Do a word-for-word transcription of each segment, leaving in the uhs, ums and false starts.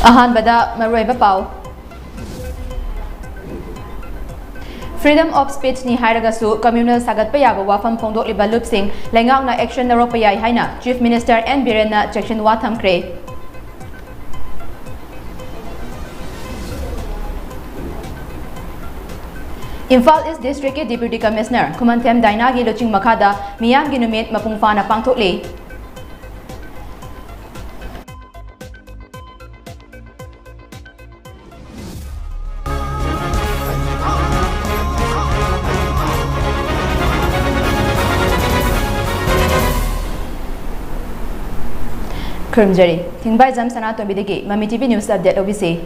ꯑꯍꯥꯟꯕꯗ ꯃꯔꯨꯑꯣꯏꯕ ꯄꯥꯎ꯫ Freedom of speech ꯅꯤ ꯍꯥꯏꯔꯒꯁꯨ communal ꯁꯥꯒꯠꯄ ꯌꯥꯕ ꯋꯥꯐꯝ ꯐꯣꯡꯗꯣꯛꯂꯤꯕ ꯂꯨꯞꯁꯤꯡ ꯂꯩꯉꯥꯛꯅ action ꯂꯧꯔꯛꯄ ꯌꯥꯏ ꯍꯥꯏꯅ Chief Minister N ꯕꯤꯔꯦꯟꯅ ꯆꯦꯛꯁꯤꯟ ꯋꯥ ꯊꯝꯈ꯭ꯔꯦ꯫ ꯏꯝꯐꯥꯜ East District ꯀꯤ Deputy Commissioner ꯈꯨꯃꯟꯊꯦꯝ ꯗꯥꯏꯅꯥꯒꯤ ꯂꯨꯆꯤꯡ ꯃꯈꯥꯗ ꯃꯤꯌꯥꯝꯒꯤ ꯅꯨꯃꯤꯠ ꯃꯄꯨꯡ ꯐꯥꯅ ꯄꯥꯡꯊꯣꯛꯂꯤ꯫ ꯈꯨꯔꯨꯝꯖꯔꯤ꯫ ꯊꯤꯡꯕꯥꯏꯖꯝ ꯁꯅꯥꯇꯣꯝꯕꯤꯗꯒꯤ ꯃꯃꯤ T V News Update ꯂꯧꯕꯤꯁꯤ꯫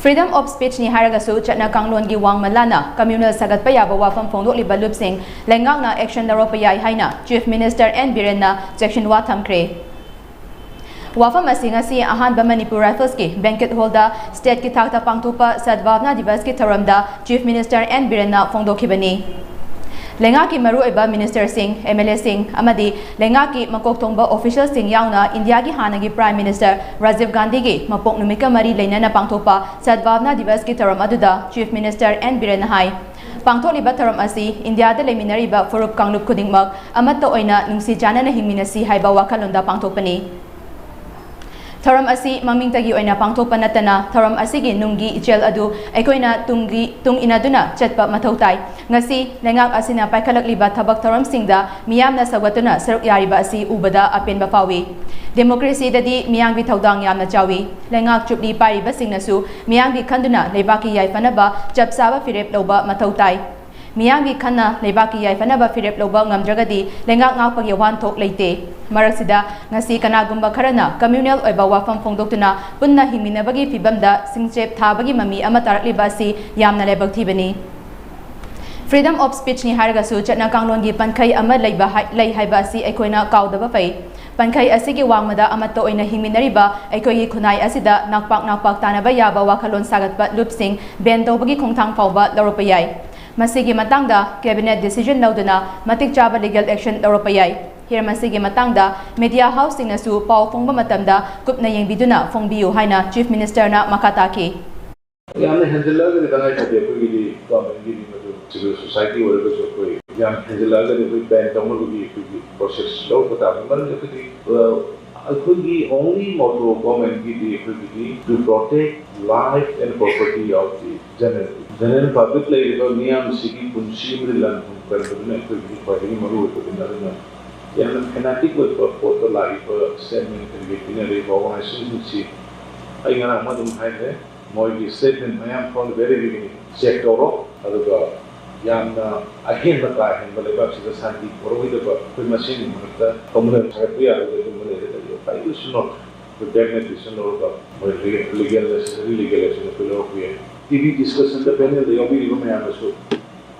Freedom of speech ꯅꯤ ꯍꯥꯏꯔꯒꯁꯨ ꯆꯠꯅ ꯀꯥꯡꯂꯣꯟꯒꯤ ꯋꯥꯡꯃ ꯂꯥꯟꯅ communal ꯁꯥꯒꯠꯄ ꯌꯥꯕ ꯋꯥꯐꯝ ꯐꯣꯡꯗꯣꯛꯂꯤꯕ ꯂꯨꯞꯁꯤꯡ ꯂꯩꯉꯥꯛꯅ action ꯂꯧꯔꯛꯄ ꯌꯥꯏ ꯍꯥꯏꯅ Chief Minister N ꯕꯤꯔꯦꯟꯅ ꯆꯦꯛꯁꯤꯟ ꯋꯥ ꯊꯝꯈ꯭ꯔꯦ꯫ ꯋꯥꯐꯝ ꯑꯁꯤ ꯉꯁꯤ ꯑꯍꯥꯟꯕ Manipur Rifles ꯀꯤ banquet hall ꯗ state ꯀꯤ ꯊꯥꯛꯇ ꯄꯥꯡꯊꯣꯛꯄ Sadbhavna Divas ꯀꯤ ꯊꯧꯔꯝꯗ Chief Minister N ꯕꯤꯔꯦꯟꯅ ꯐꯣꯡꯗꯣꯛꯈꯤꯕꯅꯤ꯫ ꯂꯩꯉꯥꯛꯀꯤ ꯃꯔꯨꯑꯣꯏꯕ minister ꯁꯤꯡ, M L A ꯁꯤꯡ ꯑꯃꯗꯤ ꯂꯩꯉꯥꯛꯀꯤ ꯃꯀꯣꯛ ꯊꯣꯡꯕ official ꯁꯤꯡ ꯌꯥꯎꯅ ꯏꯟꯗꯤꯌꯥꯒꯤ ꯍꯥꯟꯅꯒꯤ Prime Minister ꯔꯥꯖꯤꯕ ꯒꯥꯟꯙꯤꯒꯤ ꯃꯄꯣꯛ ꯅꯨꯃꯤꯠꯀ ꯃꯔꯤ ꯂꯩꯅꯅ ꯄꯥꯡꯊꯣꯛꯄ Sadbhavna Divas ꯀꯤ ꯊꯧꯔꯝ ꯑꯗꯨꯗ Chief Minister N ꯕꯤꯔꯦꯟꯅ ꯍꯥꯏ, ꯄꯥꯡꯊꯣꯛꯂꯤꯕ ꯊꯧꯔꯝ ꯑꯁꯤ ꯏꯟꯗꯤꯌꯥꯗ ꯂꯩꯃꯤꯟꯅꯔꯤꯕ ꯐꯨꯔꯨꯞ ꯀꯥꯡꯂꯨꯞ ꯈꯨꯗꯤꯡꯃꯛ ꯑꯃꯠꯇ ꯑꯣꯏꯅ ꯅꯨꯡꯁꯤ ꯆꯥꯟꯅꯅ ꯍꯤꯡꯃꯤꯟꯅꯁꯤ ꯍꯥꯏꯕ ꯋꯥꯈꯜꯂꯣꯟꯗ ꯄꯥꯡꯊꯣꯛꯄꯅꯤ꯫ ꯊꯧꯔꯝ ꯑꯁꯤ ꯃꯃꯤꯡꯇꯒꯤ ꯑꯣꯏꯅ ꯄꯥꯡꯊꯣꯛꯄ ꯅꯠꯇꯅ ꯊꯧꯔꯝ ꯑꯁꯤꯒꯤ ꯅꯨꯡꯒꯤ ꯏꯆꯦꯜ ꯑꯗꯨ ꯑꯩꯈꯣꯏꯅ ꯇꯨꯡꯒꯤ, ꯇꯨꯡ ꯏꯟꯅꯗꯨꯅ ꯆꯠꯄ ꯃꯊꯧ ꯇꯥꯏ꯫ ꯉꯁꯤ ꯂꯩꯉꯥꯛ ꯑꯁꯤꯅ ꯄꯥꯏꯈꯠꯂꯛꯂꯤꯕ ꯊꯕꯛ ꯊꯧꯔꯝꯁꯤꯡꯗ ꯃꯤꯌꯥꯝꯅ ꯁꯧꯒꯠꯇꯨꯅ ꯁꯔꯨꯛ ꯌꯥꯔꯤꯕ ꯑꯁꯤ ꯎꯕꯗ ꯑꯄꯦꯟꯕ ꯐꯥꯎꯏ꯫ Democracy ꯗꯗꯤ ꯃꯤꯌꯥꯝꯒꯤ ꯊꯧꯗꯥꯡ ꯌꯥꯝꯅ ꯆꯥꯎꯏ꯫ ꯂꯩꯉꯥꯛ ꯆꯨꯞꯂꯤ ꯄꯥꯏꯔꯤꯕꯁꯤꯡꯅꯁꯨ ꯃꯤꯌꯥꯝꯒꯤ ꯈꯟꯗꯨꯅ ꯂꯩꯕꯥꯛꯀꯤ ꯌꯥꯏꯐꯅꯕ ꯆꯞ ꯆꯥꯕ ꯐꯤꯔꯦꯞ ꯂꯧꯕ ꯃꯊꯧ ꯇꯥꯏ꯫ ꯃꯤꯌꯥꯝꯒꯤ ꯈꯟꯅ ꯂꯩꯕꯥꯛꯀꯤ ꯌꯥꯏꯐꯅꯕ ꯐꯤꯔꯦꯞ ꯂꯧꯕ ꯉꯝꯗ꯭ꯔꯒꯗꯤ ꯂꯩꯉꯥꯛ ꯉꯥꯛꯄꯒꯤ ꯋꯥꯍꯟꯊꯣꯛ ꯂꯩꯇꯦ꯫ ꯃꯔꯛꯁꯤꯗ ꯉꯁꯤ ꯀꯅꯥꯒꯨꯝꯕ ꯈꯔꯅ communal ꯑꯣꯏꯕ ꯋꯥꯐꯝ ꯐꯣꯡꯗꯣꯛꯇꯨꯅ ꯄꯨꯟꯅ ꯍꯤꯡꯃꯤꯟꯅꯕꯒꯤ ꯐꯤꯕꯝꯗ ꯁꯤꯡꯆꯦꯞ ꯊꯥꯕꯒꯤ ꯃꯃꯤ ꯑꯃ ꯇꯥꯔꯛꯂꯤꯕ ꯑꯁꯤ ꯌꯥꯝꯅ ꯂꯥꯏꯕꯛ ꯊꯤꯕꯅꯤ꯫ Freedom of speech ꯅꯤ ꯍꯥꯏꯔꯒꯁꯨ ꯆꯠꯅ ꯀꯥꯡꯂꯣꯟꯒꯤ ꯄꯟꯈꯩ ꯑꯃ ꯂꯩꯕ ꯍꯥꯏ-, ꯂꯩ ꯍꯥꯏꯕ ꯑꯁꯤ ꯑꯩꯈꯣꯏꯅ ꯀꯥꯎꯗꯕ ꯐꯩ꯫ ꯄꯟꯈꯩ ꯑꯁꯤꯒꯤ ꯋꯥꯡꯃꯗ ꯑꯃꯠꯇ ꯑꯣꯏꯅ ꯍꯤꯡꯃꯤꯟꯅꯔꯤꯕ ꯑꯩꯈꯣꯏꯒꯤ ꯈꯨꯟꯅꯥꯏ ꯑꯁꯤꯗ ꯅꯥꯛꯄꯥꯛ ꯅꯥꯛꯄꯥꯛ ꯇꯥꯅꯕ ꯌꯥꯕ ꯋꯥꯈꯜꯂꯣꯟ ꯁꯥꯒꯠꯄ ꯂꯨꯞꯁꯤꯡ ban ꯇꯧꯕꯒꯤ ꯈꯣꯡꯊꯥꯡ ꯐꯥꯎꯕ ꯂꯧꯔꯛꯄ ꯌꯥꯏ꯫ ꯃꯁꯤꯒꯤ ꯃꯇꯥꯡꯗ cabinet decision ꯂꯧꯗꯨꯅ ꯃꯇꯤꯛ ꯆꯥꯕ legal action ꯂꯧꯔꯛꯄ ꯌꯥꯏ꯫ ꯍꯤꯔꯝ ꯑꯁꯤꯒꯤ ꯃꯇꯥꯡꯗ ꯃꯤꯗꯤꯌꯥ ꯍꯥꯎꯁꯁꯤꯡꯅꯁꯨ ꯄꯥꯎ ꯐꯣꯡꯕ ꯃꯇꯝꯗ ꯀꯨꯞꯅ ꯌꯦꯡꯕꯤꯗꯨꯅ ꯐꯣꯡꯕꯤꯌꯨ ꯍꯥꯏꯅ ꯆꯤꯐ ꯃꯤꯅꯤꯁꯇꯔꯅ ꯃꯈꯥ ꯇꯥꯈꯤ꯫ ꯌꯥꯝꯅ ꯍꯦꯟꯖꯤꯜꯂꯛꯑꯒꯗꯤ ꯇꯉꯥꯏ ꯐꯗꯦ ꯑꯩꯈꯣꯏꯒꯤꯗꯤ ꯒꯣꯔꯃꯦꯟꯒꯤꯗꯤ ꯃꯗꯨ ꯁꯤꯚꯤꯜ ꯁꯣꯁꯥꯏꯇꯤ ꯑꯣꯏꯔꯒꯁꯨ ꯑꯩꯈꯣꯏ ꯌꯥꯝ ꯍꯦꯟꯖꯤꯜꯂꯛꯑꯒꯗꯤ ꯑꯩꯈꯣꯏ ꯕꯦꯟ ꯇꯧꯅꯕꯒꯤ ꯑꯩꯈꯣꯏꯒꯤ ꯄ꯭ꯔꯣꯁꯦꯁ ꯂꯧꯔꯛꯄ ꯇꯥꯕꯅꯤ꯫ ꯃꯔꯝꯗꯤ ꯑꯩꯈꯣꯏꯗꯤ ꯑꯩꯈꯣꯏꯒꯤ ꯑꯣꯡꯂꯤ ꯃꯣꯇꯣ ꯒꯣꯔꯃꯦꯟꯒꯤꯗꯤ ꯑꯩꯈꯣꯏꯒꯤꯗꯤ to protect life and property of the general general public ꯂꯩꯔꯤꯕ ꯃꯤꯌꯥꯝꯁꯤꯒꯤ ꯄꯨꯟꯁꯤ ꯑꯃꯗꯤ ꯂꯟ ꯊꯨꯝ ꯀꯟꯕꯗꯨꯅ ꯑꯩꯈꯣꯏꯒꯤꯗꯤ ꯈ꯭ꯋꯥꯏꯗꯒꯤ ꯃꯔꯨ ꯑꯣꯏꯕꯅꯤꯅ ꯑꯗꯨꯅ ꯌꯥꯝꯅ ꯐꯦꯅꯥꯇꯤꯛ ꯑꯣꯏꯕ ꯄꯣꯠꯇ ꯂꯥꯛꯏꯕ ꯁ꯭ꯇꯦꯠꯃꯦꯟ ꯀꯔꯤ ꯀꯔꯤ ꯄꯤꯅꯔꯤꯕ ꯑꯣꯔꯒꯅꯥꯏꯖꯦꯁꯟꯁꯤꯡꯁꯤ ꯑꯩ ꯉꯔꯥꯡ ꯑꯃ ꯑꯗꯨꯝ ꯍꯥꯏꯈ꯭ꯔꯦ꯫ ꯃꯣꯏꯒꯤ ꯁ꯭ꯇꯦꯠꯃꯦꯟ ꯃꯌꯥꯝ from the very beginning check ꯇꯧꯔꯣ꯫ ꯑꯗꯨꯒ ꯌꯥꯝꯅ ꯑꯍꯦꯟꯕ ꯀꯥ ꯍꯦꯟꯕ ꯂꯩꯕꯥꯛꯁꯤꯗ ꯁꯥꯟꯇꯤ ꯄꯨꯔꯛꯑꯣꯏꯗꯕ ꯑꯩꯈꯣꯏ ꯃꯁꯦꯟꯒꯤ ꯃꯔꯛꯇ ꯀꯝꯃꯨꯅꯦꯜ ꯁꯥꯒꯠꯄ ꯌꯥꯔꯣꯏꯗꯕ ꯑꯗꯨꯒꯨꯝꯕ ꯂꯩꯔꯒꯗꯤ ꯎꯄꯥꯏ ꯂꯣꯏꯁꯤꯟꯅꯣ꯫ ꯑꯩꯈꯣꯏ ꯕꯦꯛꯅ ꯗꯤꯁꯤꯖꯟ ꯂꯧꯔꯒ ꯃꯣꯏ ꯂꯤꯒꯦꯜ ꯅꯦꯁꯦꯁꯔꯤ ꯂꯤꯒꯦꯜ ꯑꯦꯛꯁꯟ ꯑꯩꯈꯣꯏ ꯂꯧꯔꯛꯄ ꯌꯥꯏ꯫ ꯇꯤ ꯚꯤ ꯗꯤꯁꯀꯁꯟꯗ ꯄꯦꯅꯦꯜꯗ ꯌꯥꯎꯕꯤꯔꯤꯕ ꯃꯌꯥꯝꯅꯁꯨ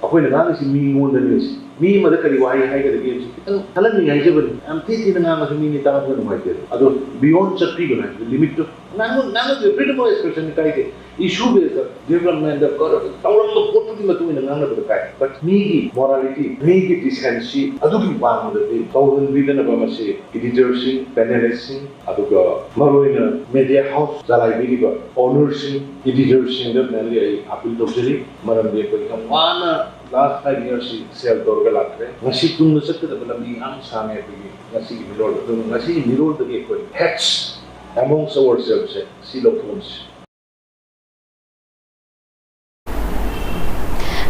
ꯑꯩꯈꯣꯏꯅ ꯉꯥꯡꯉꯤꯁꯤ ꯃꯤꯉꯣꯟꯗꯅꯤ꯫ ꯃꯤ ꯑꯃꯗ ꯀꯔꯤ ꯋꯥꯍꯩ ꯍꯥꯏꯒꯗꯒꯦ ꯍꯥꯏꯕꯁꯤ ꯈꯤꯇꯪ ꯈꯜꯍꯟꯅꯤꯡꯉꯥꯏ ꯍꯥꯏꯖꯕꯅꯤ꯫ ꯌꯥꯝ ꯊꯤ ꯊꯤꯅ ꯉꯥꯡꯉꯁꯨ ꯃꯤ ꯃꯤ ꯇꯥꯕꯗ ꯅꯨꯡꯉꯥꯏꯇꯦ꯫ ꯑꯗꯣ ꯕꯤꯌꯣꯟ ꯆꯠꯄꯤꯒꯅꯨ ꯍꯥꯏꯕꯗꯤ ꯂꯤꯃꯤꯠꯇꯣ ꯉꯥꯡꯉꯨ ꯉꯥꯡꯉꯨ freedom of expression ꯀꯥꯏꯗꯦ꯫ ꯏꯁꯨ ꯕꯦꯁꯇ ꯗꯤꯕ꯭ꯂꯞꯃꯦꯟꯗ ꯇꯧꯔꯝꯕ ꯄꯣꯠꯇꯨꯒꯤ ꯃꯇꯨꯡ ꯏꯟꯅ ꯉꯥꯡꯅꯕꯗ ꯀꯥꯏ꯫ But ꯃꯤꯒꯤ ꯃꯣꯔꯥꯂꯤꯇꯤ, ꯃꯤꯒꯤ ꯗꯤꯁꯦꯟꯁꯤ ꯑꯗꯨꯒꯤ ꯋꯥꯡꯃꯗꯗꯤ ꯇꯧꯍꯟꯕꯤꯗꯅꯕ ꯃꯁꯤ ꯏꯗꯤꯇꯔꯁꯤꯡ, ꯄꯦꯅꯦꯂꯤꯁꯁꯤꯡ, ꯑꯗꯨꯒ ꯃꯔꯨꯑꯣꯏꯅ ꯃꯦꯗꯤꯌꯥ ꯍꯥꯎꯁ ꯆꯂꯥꯏꯕꯤꯔꯤꯕ ꯑꯣꯅꯔꯁꯤꯡ, ꯏꯗꯤꯇꯔꯁꯤꯡꯗ ꯃꯦꯟꯂꯤ ꯑꯩ ꯑꯥꯄꯤꯜ ꯇꯧꯖꯔꯤ꯫ ꯃꯔꯝꯗꯤ ꯑꯩꯈꯣꯏ ꯌꯥꯝ ꯋꯥꯅ ꯂꯥꯁ ꯐꯥꯏꯚ ꯏꯌꯔꯁꯤ ꯁꯦꯜ ꯇꯧꯔꯒ ꯂꯥꯛꯈ꯭ꯔꯦ꯫ ꯉꯁꯤ ꯇꯨꯡꯗ ꯆꯠꯀꯗꯕ ꯂꯝꯕꯤ ꯌꯥꯝ ꯁꯥꯡꯉꯦ ꯑꯩꯈꯣꯏꯒꯤ ꯉꯁꯤꯒꯤ ꯃꯤꯔꯣꯜ꯫ ꯑꯗꯨꯅ ꯉꯁꯤꯒꯤ ꯃꯤꯔꯣꯜꯗꯒꯤ ꯑꯩꯈꯣꯏ ꯍꯦꯠꯁ ꯑꯦꯃꯣꯡꯁ ꯑꯋꯔ ꯁꯦꯜꯐꯁꯦ ꯁꯤ ꯂꯧꯊꯣꯛꯑꯁꯤ꯫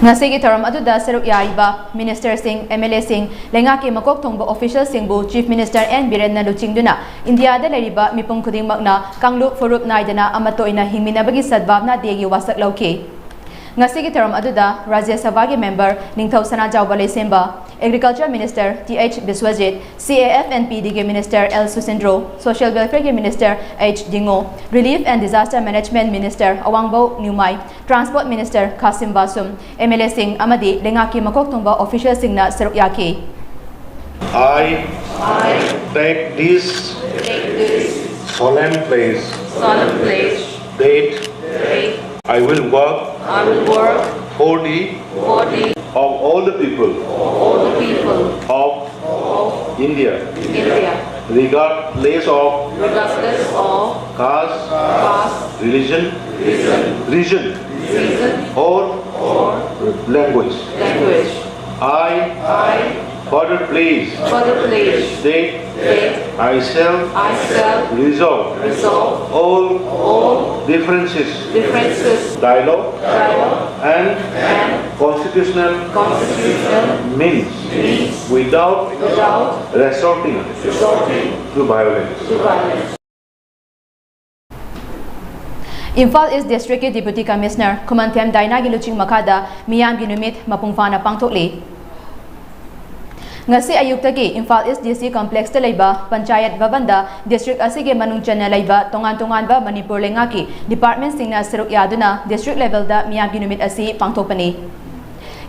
ꯉꯁꯤꯒꯤ ꯊꯧꯔꯝ ꯑꯗꯨꯗ ꯁꯔꯨꯛ ꯌꯥꯔꯤꯕ ꯃꯤꯅꯤꯁꯇꯔꯁꯤꯡ, ꯑꯦꯝ ꯑꯦꯜ ꯑꯦꯁꯤꯡ, ꯂꯩꯉꯥꯛꯀꯤ ꯃꯀꯣꯛ ꯊꯣꯡꯕ ꯑꯣꯐꯤꯁꯤꯌꯦꯜꯁꯤꯡꯕꯨ ꯆꯤꯐ ꯃꯤꯅꯤꯁꯇꯔ ꯑꯦꯟ ꯕꯤꯔꯦꯟꯅ ꯂꯨꯆꯤꯡꯗꯨꯅ ꯏꯟꯗꯤꯌꯥꯗ ꯂꯩꯔꯤꯕ ꯃꯤꯄꯨꯝ ꯈꯨꯗꯤꯡꯃꯛꯅ ꯀꯥꯡꯂꯨꯞ ꯐꯨꯔꯨꯞ ꯅꯥꯏꯗꯅ ꯑꯃꯠꯇ ꯑꯣꯏꯅ ꯍꯤꯡꯃꯤꯟꯅꯕꯒꯤ ꯁꯗꯚꯥꯕꯅꯥ ꯗꯦꯒꯤ ꯋꯥꯁꯛ ꯂꯧꯈꯤ꯫ ꯉꯁꯤꯒꯤ ꯊꯧꯔꯝ ꯑꯗꯨꯗ ꯔꯥꯖ꯭ꯌ ꯁꯚꯥꯒꯤ ꯃꯦꯝꯕꯔ ꯅꯤꯡꯊꯧ ꯁꯅꯥꯖꯥꯎꯕ ꯂꯩꯁꯦꯝꯕ, agriculture minister T H Biswajit, C A F P D ꯗꯤꯒꯤ ꯃꯤꯅꯤꯁꯇꯔ ꯑꯦꯜ ꯁꯨꯁꯤꯟꯗ꯭ꯔꯣ, ꯁꯣꯁꯤꯌꯦꯜ ꯋꯦꯜꯐꯤꯌꯔꯒꯤ minister H Dingo, relief and disaster management minister Awangbow Newmai, transport minister Khashim Vashum, M L ꯑꯦꯁꯤꯡ ꯑꯃꯗꯤ ꯂꯩꯉꯥꯛꯀꯤ ꯃꯀꯣꯛ ꯊꯣꯡꯕ ꯑꯣꯐꯤꯁꯤꯌꯦꯜꯁꯤꯡꯅ ꯁꯔꯨꯛ ꯌꯥꯈꯤ꯫ I take this solemn pledge solemn pledge that that I will work I will work for the for the of all the people all the people of of India, India, regardless of regardless of caste, caste, religion, region, region, reason, or or language. Language. I I further pledge further pledge that that I shall I shall resolve resolve all all differences, differences, dialogue, dialogue, and and constitutional constitutional means means without without resorting resorting to violence. to violence. Imphal ꯏꯁ ꯗꯤꯁꯇ꯭ꯔꯤꯛꯀꯤ deputy commissioner ꯈꯨꯃꯟꯊꯦꯝ ꯗꯥꯏꯅꯥꯒꯤ ꯂꯨꯆꯤꯡ ꯃꯈꯥꯗ ꯃꯤꯌꯥꯝꯒꯤ ꯅꯨꯃꯤꯠ ꯃꯄꯨꯡ ꯐꯥꯅ ꯄꯥꯡꯊꯣꯛꯂꯤ꯫ ꯉꯁꯤ ꯑꯌꯨꯛꯇꯒꯤ ꯏꯝꯐꯥꯜ ꯏꯁ ꯗꯤ ꯁꯤ ꯀꯝꯄ꯭ꯂꯦꯛꯁꯇ ꯂꯩꯕ ꯄꯟꯆꯥꯌꯠ ꯚꯕꯟꯗ ꯗꯤꯁꯇ꯭ꯔꯤꯛ ꯑꯁꯤꯒꯤ ꯃꯅꯨꯡ ꯆꯟꯅ ꯂꯩꯕ ꯇꯣꯉꯥꯟ ꯇꯣꯉꯥꯟꯕ ꯃꯅꯤꯄꯨꯔ ꯂꯩꯉꯥꯛꯀꯤ ꯗꯤꯄꯥꯔꯠꯃꯦꯟꯁꯤꯡꯅ ꯁꯔꯨꯛ ꯌꯥꯗꯨꯅ ꯗꯤꯁꯇ꯭ꯔꯤꯛ ꯂꯦꯚꯦꯜꯗ ꯃꯤꯌꯥꯝꯒꯤ ꯅꯨꯃꯤꯠ ꯑꯁꯤ ꯄꯥꯡꯊꯣꯛꯄꯅꯤ꯫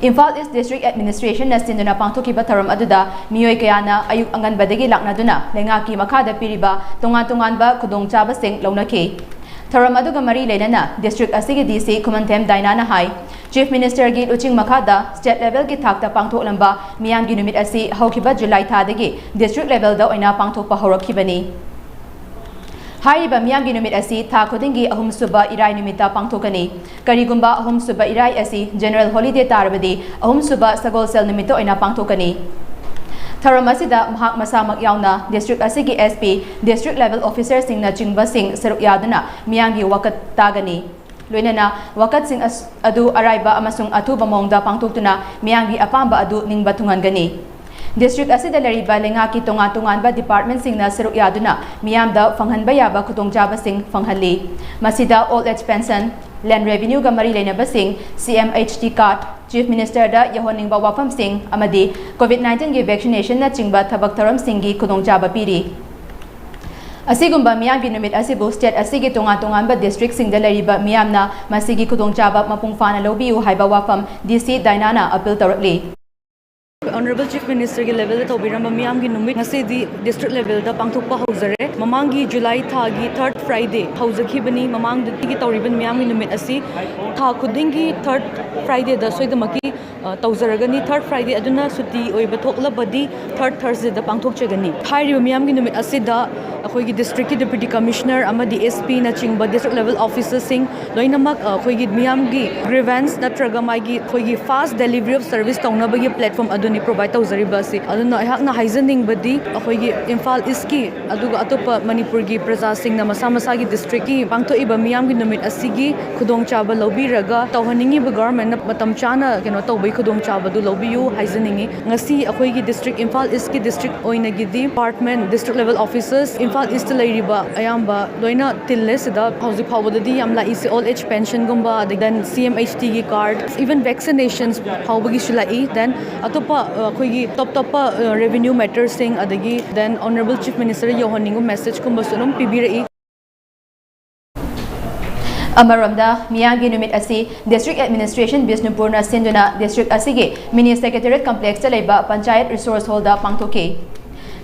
ꯏꯝꯐꯥꯜ ꯏꯁ ꯗꯤꯁꯇ꯭ꯔꯤꯛ ꯑꯦꯗꯃꯤꯅꯤꯁꯇ꯭ꯔꯦꯁꯟꯅ ꯁꯤꯟꯗꯨꯅ ꯄꯥꯡꯊꯣꯛꯈꯤꯕ ꯊꯧꯔꯝ ꯑꯗꯨꯗ ꯃꯤꯑꯣꯏ ꯀꯌꯥꯅ ꯑꯌꯨꯛ ꯑꯉꯟꯕꯗꯒꯤ ꯂꯥꯛꯅꯗꯨꯅ ꯂꯩꯉꯥꯛꯀꯤ ꯃꯈꯥꯗ ꯄꯤꯔꯤꯕ ꯇꯣꯉꯥꯟ ꯇꯣꯉꯥꯟꯕ ꯈꯨꯗꯣꯡꯆꯥꯕꯁꯤꯡ ꯂꯧꯅꯈꯤ꯫ ꯊꯧꯔꯝ ꯑꯗꯨꯒ ꯃꯔꯤ ꯂꯩꯅꯅ ꯗꯤꯁꯇ꯭ꯔꯤꯛ ꯑꯁꯤꯒꯤ ꯗꯤ ꯁꯤ ꯈꯨꯃꯟꯊꯦꯝ ꯗꯥꯏꯅꯥꯅ ꯍꯥꯏ, ꯆꯤꯐ ꯃꯤꯅꯤꯁꯇꯔꯒꯤ ꯂꯨꯆꯤꯡ ꯃꯈꯥꯗ ꯁ꯭ꯇꯦꯠ ꯂꯦꯚꯦꯜꯒꯤ ꯊꯥꯛꯇ ꯄꯥꯡꯊꯣꯛꯂꯝꯕ ꯃꯤꯌꯥꯝꯒꯤ ꯅꯨꯃꯤꯠ ꯑꯁꯤ ꯍꯧꯈꯤꯕ ꯖꯨꯂꯥꯏ ꯊꯥꯗꯒꯤ ꯗꯤꯁꯇ꯭ꯔꯤꯛ ꯂꯦꯚꯦꯜꯗ ꯑꯣꯏꯅ ꯄꯥꯡꯊꯣꯛꯄ ꯍꯧꯔꯛꯈꯤꯕꯅꯤ꯫ ꯍꯥꯏꯔꯤꯕ ꯃꯤꯌꯥꯝꯒꯤ ꯅꯨꯃꯤꯠ ꯑꯁꯤ ꯊꯥ ꯈꯨꯗꯤꯡꯒꯤ ꯑꯍꯨꯝꯁꯨꯕ ꯏꯔꯥꯏ ꯅꯨꯃꯤꯠꯇ ꯄꯥꯡꯊꯣꯛꯀꯅꯤ꯫ ꯀꯔꯤꯒꯨꯝꯕ ꯑꯍꯨꯝꯁꯨꯕ ꯏꯔꯥꯏ ꯑꯁꯤ ꯖꯦꯅꯔꯦꯜ ꯍꯣꯂꯤꯗꯦ ꯇꯥꯔꯕꯗꯤ ꯑꯍꯨꯝꯁꯨꯕ ꯁꯒꯣꯜꯁꯦꯜ ꯅꯨꯃꯤꯠꯇ ꯑꯣꯏꯅ ꯄꯥꯡꯊꯣꯛꯀꯅꯤ꯫ ꯊꯧꯔꯝ ꯑꯁꯤꯗ ꯃꯍꯥꯛ ꯃꯁꯥꯃꯛ ꯌꯥꯎꯅ ꯗꯤꯁꯇ꯭ꯔꯤꯛ ꯑꯁꯤꯒꯤ ꯑꯦꯁ ꯄꯤ, ꯗꯤꯁꯇ꯭ꯔꯤꯛ ꯂꯦꯚꯦꯜ ꯑꯣꯐꯤꯁꯥꯔꯁꯤꯡꯅꯆꯤꯡꯕꯁꯤꯡ ꯁꯔꯨꯛ ꯌꯥꯗꯨꯅ ꯃꯤꯌꯥꯝꯒꯤ ꯋꯥꯀꯠ ꯇꯥꯒꯅꯤ꯫ ꯂꯣꯏꯅꯅ ꯋꯥꯀꯠꯁꯤꯡ ꯑꯁ-, ꯑꯗꯨ ꯑꯔꯥꯏꯕ ꯑꯃꯁꯨꯡ ꯑꯊꯨꯕ ꯃꯑꯣꯡꯗ ꯄꯥꯡꯊꯣꯛꯇꯨꯅ ꯃꯤꯌꯥꯝꯒꯤ ꯑꯄꯥꯝꯕ ꯑꯗꯨ ꯅꯤꯡꯕ ꯊꯨꯡꯍꯟꯒꯅꯤ꯫ ꯗꯤꯁꯇ꯭ꯔꯤꯛ ꯑꯁꯤꯗ ꯂꯩꯔꯤꯕ ꯂꯩꯉꯥꯛꯀꯤ ꯇꯣꯉꯥꯟ ꯇꯣꯉꯥꯟꯕ ꯗꯤꯄꯥꯔꯠꯃꯦꯟꯁꯤꯡꯅ ꯁꯔꯨꯛ ꯌꯥꯗꯨꯅ ꯃꯤꯌꯥꯝꯗ ꯐꯪꯍꯟꯕ ꯌꯥꯕ ꯈꯨꯗꯣꯡꯆꯥꯕꯁꯤꯡ ꯐꯪꯍꯜꯂꯤ꯫ ꯃꯁꯤꯗ ꯑꯣꯜ ꯑꯦꯖ ꯄꯦꯟꯁꯟ, ꯂꯦꯟ ꯔꯦꯚꯤꯅ꯭ꯌꯨꯒ ꯃꯔꯤ ꯂꯩꯅꯕꯁꯤꯡ, C M H T card, chief ꯃꯤꯅꯤꯁꯇꯔꯗ ꯌꯧꯍꯟꯅꯤꯡꯕ ꯋꯥꯐꯝꯁꯤꯡ ꯑꯃꯗꯤ ꯀꯣꯚꯤꯗ ꯅꯥꯏꯟꯇꯤꯟꯒꯤ ꯚꯦꯛꯁꯤꯅꯦꯁꯟꯅꯆꯤꯡꯕ ꯊꯕꯛ ꯊꯧꯔꯝꯁꯤꯡꯒꯤ ꯈꯨꯗꯣꯡꯆꯥꯕ ꯄꯤꯔꯤ꯫ ꯑꯁꯤꯒꯨꯝꯕ ꯃꯤꯌꯥꯝꯒꯤ ꯅꯨꯃꯤꯠ ꯑꯁꯤꯕꯨ ꯁ꯭ꯇꯦꯠ ꯑꯁꯤꯒꯤ ꯇꯣꯉꯥꯟ ꯇꯣꯉꯥꯟꯕ ꯗꯤꯁꯇ꯭ꯔꯤꯛꯁꯤꯡꯗ ꯂꯩꯔꯤꯕ ꯃꯤꯌꯥꯝꯅ ꯃꯁꯤꯒꯤ ꯈꯨꯗꯣꯡꯆꯥꯕ ꯃꯄꯨꯡ ꯐꯥꯅ ꯂꯧꯕꯤꯌꯨ ꯍꯥꯏꯕ ꯋꯥꯐꯝ ꯗꯤ ꯁꯤ ꯗꯥꯏꯅꯥꯅ ꯑꯄꯤꯜ ꯇꯧꯔꯛꯂꯤ꯫ ꯑꯣꯅꯔꯦꯕꯜ ꯆꯤꯐ ꯃꯤꯅꯤꯁꯇꯔꯒꯤ ꯂꯦꯚꯦꯜꯗ ꯇꯧꯕꯤꯔꯝꯕ ꯃꯤꯌꯥꯝꯒꯤ ꯅꯨꯃꯤꯠ ꯉꯁꯤꯗꯤ ꯗꯤꯁꯇ꯭ꯔꯤꯛ ꯂꯦꯚꯦꯜꯗ ꯄꯥꯡꯊꯣꯛꯄ ꯍꯧꯖꯔꯦ꯫ ꯃꯃꯥꯡꯒꯤ ꯖꯨꯂꯥꯏ ꯊꯥꯒꯤ ꯊꯥꯔꯠ ꯐ꯭ꯔꯥꯏꯗꯦ ꯍꯧꯖꯈꯤꯕꯅꯤ꯫ ꯃꯃꯥꯡꯗꯒꯤ ꯇꯧꯔꯤꯕ ꯃꯤꯌꯥꯝꯒꯤ ꯅꯨꯃꯤꯠ ꯑꯁꯤ ꯊꯥ ꯈꯨꯗꯤꯡꯒꯤ ꯊꯥꯔꯠ ꯐ꯭ꯔꯥꯏꯗꯦꯗ ꯁꯣꯏꯗꯅꯃꯛꯀꯤ ꯑ, ꯇꯧꯖꯔꯒꯅꯤ꯫ Third Friday ꯑꯗꯨꯅ ꯁꯨꯇꯤ ꯑꯣꯏꯕ ꯊꯣꯛꯂꯕꯗꯤ third Thursdayꯗ ꯄꯥꯡꯊꯣꯛꯆꯒꯅꯤ꯫ ꯍꯥꯏꯔꯤꯕ ꯃꯤꯌꯥꯝꯒꯤ ꯅꯨꯃꯤꯠ ꯑꯁꯤꯗ ꯑꯩꯈꯣꯏꯒꯤ districtꯀꯤ Deputy Commissioner ꯑꯃꯗꯤ SP ꯅꯆꯤꯡꯕ district level officerꯁꯤꯡ ꯂꯣꯏꯅꯃꯛ, ꯑ, ꯑꯩꯈꯣꯏꯒꯤ ꯃꯤꯌꯥꯝꯒꯤ grievance ꯅꯠꯇ꯭ꯔꯒ ꯃꯥꯒꯤ ꯑꯩꯈꯣꯏꯒꯤ fast delivery of service ꯇꯧꯅꯕꯒꯤ platform ꯑꯗꯨꯅꯤ provide ꯇꯧꯖꯔꯤꯕ ꯑꯁꯤ꯫ ꯑꯗꯨꯅ ꯑꯩꯍꯥꯛꯅ ꯍꯥꯏꯖꯅꯤꯡꯕꯗꯤ ꯑꯩꯈꯣꯏꯒꯤ ꯏꯝꯐꯥꯜ Eastꯀꯤ ꯑꯗꯨꯒ ꯑꯇꯣꯞꯄ ꯃꯅꯤꯄꯨꯔꯒꯤ ꯄ꯭ꯔꯖꯥꯁꯤꯡꯅ ꯃꯁꯥ ꯃꯁꯥꯒꯤ districtꯀꯤ ꯄꯥꯡꯊꯣꯛꯏꯕ ꯃꯤꯌꯥꯝꯒꯤ ꯅꯨꯃꯤꯠ ꯑꯁꯤꯒꯤ ꯈꯨꯗꯣꯡꯆꯥꯕ ꯂꯧꯕꯤꯔꯒ ꯇꯧꯍꯟꯅꯤꯡꯉꯤꯕ governmentꯅ ꯃꯇꯝ ꯆꯥꯅ ꯀꯩꯅꯣ ꯇꯧꯕꯒꯤ ꯈꯨꯗꯣꯡꯆꯥꯕꯗꯨ ꯂꯧꯕꯤꯌꯨ ꯍꯥꯏꯖꯅꯤꯡꯉꯤ꯫ ꯉꯁꯤ ꯑꯩꯈꯣꯏꯒꯤ district, Imphal Eastꯀꯤ district ꯑꯣꯏꯅꯒꯤꯗꯤ department, district level officers, Imphal Eastꯇ ꯂꯩꯔꯤꯕ ꯑꯌꯥꯝꯕ ꯂꯣꯏꯅ ꯇꯤꯜꯂꯦ ꯁꯤꯗ꯫ ꯍꯧꯖꯤꯛ ꯐꯥꯎꯕꯗꯗꯤ ꯌꯥꯝ ꯂꯥꯛꯏꯁꯦ old age pensionꯒꯨꯝꯕ, ꯑꯗꯒꯤ then CMHTꯒꯤ card, even vaccinations ꯐꯥꯎꯕꯒꯤꯁꯨ ꯂꯥꯛꯏ꯫ Then ꯑꯇꯣꯞꯄ, ꯑ, ꯑꯩꯈꯣꯏꯒꯤ ꯇꯣꯞ ꯇꯣꯞꯄ, ꯑ, revenue matterꯁꯤꯡ, ꯑꯗꯒꯤ then Honorable Chief Ministerꯗ ꯌꯧꯍꯟꯅꯤꯡꯕ messageꯀꯨꯝꯕꯁꯨ ꯑꯗꯨꯝ ꯄꯤꯕꯤꯔꯛꯏ꯫ ꯑꯃꯔꯣꯝꯗ, ꯃꯤꯌꯥꯝꯒꯤ ꯅꯨꯃꯤꯠ ꯑꯁꯤ District Administration ꯕꯤꯁꯅꯨꯄꯨꯔꯅ ꯁꯤꯟꯗꯨꯅ district ꯑꯁꯤꯒꯤ Mini Secretariat Complexꯇ ꯂꯩꯕ Panchayat Resource Hallꯗ ꯄꯥꯡꯊꯣꯛꯈꯤ꯫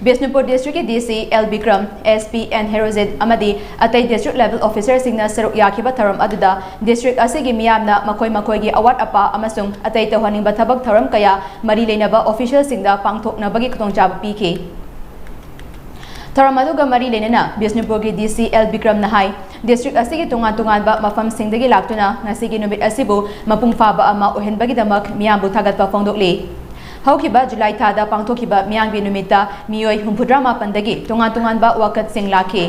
Bishnupur districtꯀꯤ DC L Bikram, SP N Herojit ꯑꯃꯗꯤ ꯑꯇꯩ district level officerꯁꯤꯡꯅ ꯁꯔꯨꯛ ꯌꯥꯈꯤꯕ ꯊꯧꯔꯝ ꯑꯗꯨꯗ district ꯑꯁꯤꯒꯤ ꯃꯤꯌꯥꯝꯅ ꯃꯈꯣꯏ ꯃꯈꯣꯏꯒꯤ ꯑꯋꯥꯠ ꯑꯄꯥ ꯑꯃꯁꯨꯡ ꯑꯇꯩ ꯇꯧꯍꯟꯅꯤꯡꯕ ꯊꯕꯛ ꯊꯧꯔꯝ ꯀꯌꯥ ꯃꯔꯤ ꯂꯩꯅꯕ officialꯁꯤꯡꯗ ꯄꯥꯡꯊꯣꯛꯅꯕꯒꯤ ꯈꯨꯗꯣꯡꯆꯥꯕ ꯄꯤꯈꯤ꯫ ꯊꯧꯔꯝ ꯑꯗꯨꯒ ꯃꯔꯤ ꯂꯩꯅꯅ ꯕꯤꯁꯅꯨꯄꯨꯔꯒꯤ DC L ꯕꯤꯀ꯭ꯔꯝꯅ ꯍꯥꯏ, district ꯑꯁꯤꯒꯤ ꯇꯣꯉꯥꯟ ꯇꯣꯉꯥꯟꯕ ꯃꯐꯝꯁꯤꯡꯗꯒꯤ ꯂꯥꯛꯇꯨꯅ ꯉꯁꯤꯒꯤ ꯅꯨꯃꯤꯠ ꯑꯁꯤꯕꯨ ꯃꯄꯨꯡ ꯐꯥꯕ ꯑꯃ ꯑꯣꯏꯍꯟꯕꯒꯤꯗꯃꯛ ꯃꯤꯌꯥꯝꯕꯨ ꯊꯥꯒꯠꯄ ꯐꯣꯡꯗꯣꯛꯂꯤ꯫ ꯍꯧꯈꯤꯕ July ꯊꯥꯗ ꯄꯥꯡꯊꯣꯛꯈꯤꯕ ꯃꯤꯌꯥꯝꯒꯤ ꯅꯨꯃꯤꯠꯇ ꯃꯤꯑꯣꯏ ꯍꯨꯝꯐꯨꯇꯔꯥ ꯃꯥꯄꯟꯗꯒꯤ ꯇꯣꯉꯥꯟ ꯇꯣꯉꯥꯟꯕ ꯋꯥꯀꯠꯁꯤꯡ ꯂꯥꯛꯈꯤ꯫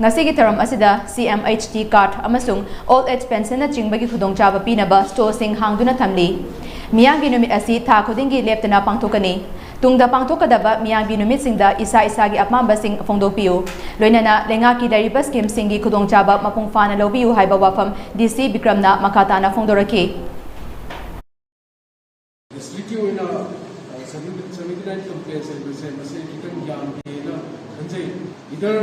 ꯉꯁꯤꯒꯤ ꯊꯧꯔꯝ ꯑꯁꯤꯗ CMHT card ꯑꯃꯁꯨꯡ old age pensionꯅꯆꯤꯡꯕꯒꯤ ꯈꯨꯗꯣꯡꯆꯥꯕ ꯄꯤꯅꯕ stallꯁꯤꯡ ꯍꯥꯡꯗꯨꯅ ꯊꯝꯂꯤ꯫ ꯃꯤꯌꯥꯝꯒꯤ ꯅꯨꯃꯤꯠ ꯑꯁꯤ ꯊꯥ ꯈꯨꯗꯤꯡꯒꯤ ꯂꯦꯞꯇꯅ ꯄꯥꯡꯊꯣꯛꯀꯅꯤ꯫ ꯇꯨꯡꯗ ꯄꯥꯡꯊꯣꯛꯀꯗꯕ ꯃꯤꯌꯥꯝꯒꯤ ꯅꯨꯃꯤꯠꯁꯤꯡꯗ ꯏꯁꯥ ꯏꯁꯥꯒꯤ ꯑꯄꯥꯝꯕꯁꯤꯡ ꯐꯣꯡꯗꯣꯛꯄꯤꯌꯨ꯫ ꯂꯣꯏꯅꯅ ꯂꯩꯉꯥꯛꯀꯤ ꯂꯩꯔꯤꯕ schemeꯁꯤꯡꯒꯤ ꯈꯨꯗꯣꯡꯆꯥꯕ ꯃꯄꯨꯡ ꯐꯥꯅ ꯂꯧꯕꯤꯌꯨ ꯍꯥꯏꯕ ꯋꯥꯐꯝ DC ꯕꯤꯀ꯭ꯔꯝꯅ ꯃꯈꯥ ꯇꯥꯅ ꯐꯣꯡꯗꯣꯔꯛꯈꯤ꯫ Districtꯀꯤ ꯑꯣꯏꯅ seventy nine complaints ꯂꯩꯕꯁꯦ ꯃꯁꯤ ꯈꯤꯇꯪ ꯌꯥꯝꯗꯦꯅ ꯈꯟꯖꯩ꯫ Either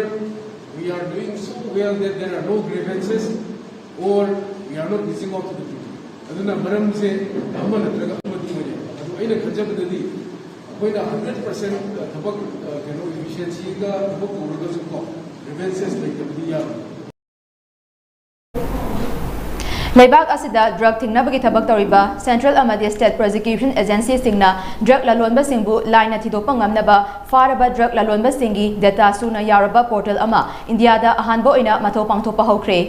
we are doing so well that there are no grievances or we are not reaching out to the people. ꯑꯗꯨꯅ ꯃꯔꯝꯁꯦ ꯑꯃ ꯅꯠꯇ꯭ꯔꯒ ꯑꯃꯗꯤ ꯑꯣꯏꯔꯦ꯫ ꯑꯗꯨ ꯑꯩꯅ ꯈꯟꯖꯕꯗꯗꯤ ꯑꯩꯈꯣꯏꯅ hundred percent ꯊꯕꯛ, ꯀꯩꯅꯣ, efficiencyꯒ ꯊꯕꯛ ꯇꯧꯔꯒꯁꯨꯀꯣ, grievances ꯂꯩꯇꯕꯗꯤ ꯌꯥꯔꯣꯏ꯫ ꯂꯩꯕꯥꯛ ꯑꯁꯤꯗ ꯗ꯭ꯔꯒ ꯊꯤꯡꯅꯕꯒꯤ ꯊꯕꯛ ꯇꯧꯔꯤꯕ ꯁꯦꯟꯇ꯭ꯔꯦꯜ ꯑꯃꯗꯤ ꯁ꯭ꯇꯦꯠ ꯄ꯭ꯔꯣꯁꯤꯀ꯭ꯌꯨꯁꯟ ꯑꯦꯖꯦꯟꯁꯤꯁꯤꯡꯅ ꯗ꯭ꯔꯒ ꯂꯂꯣꯟꯕꯁꯤꯡꯕꯨ ꯂꯥꯏꯅ ꯊꯤꯗꯣꯛꯄ ꯉꯝꯅꯕ ꯐꯥꯔꯕ ꯗ꯭ꯔꯒ ꯂꯂꯣꯟꯕꯁꯤꯡꯒꯤ ꯗꯦꯇꯥ ꯁꯨꯅ ꯌꯥꯎꯔꯕ ꯄꯣꯔꯇꯦꯜ ꯑꯃ ꯏꯟꯗꯤꯌꯥꯗ ꯑꯍꯥꯟꯕ ꯑꯣꯏꯅ ꯃꯊꯧ ꯄꯥꯡꯊꯣꯛꯄ ꯍꯧꯈ꯭ꯔꯦ꯫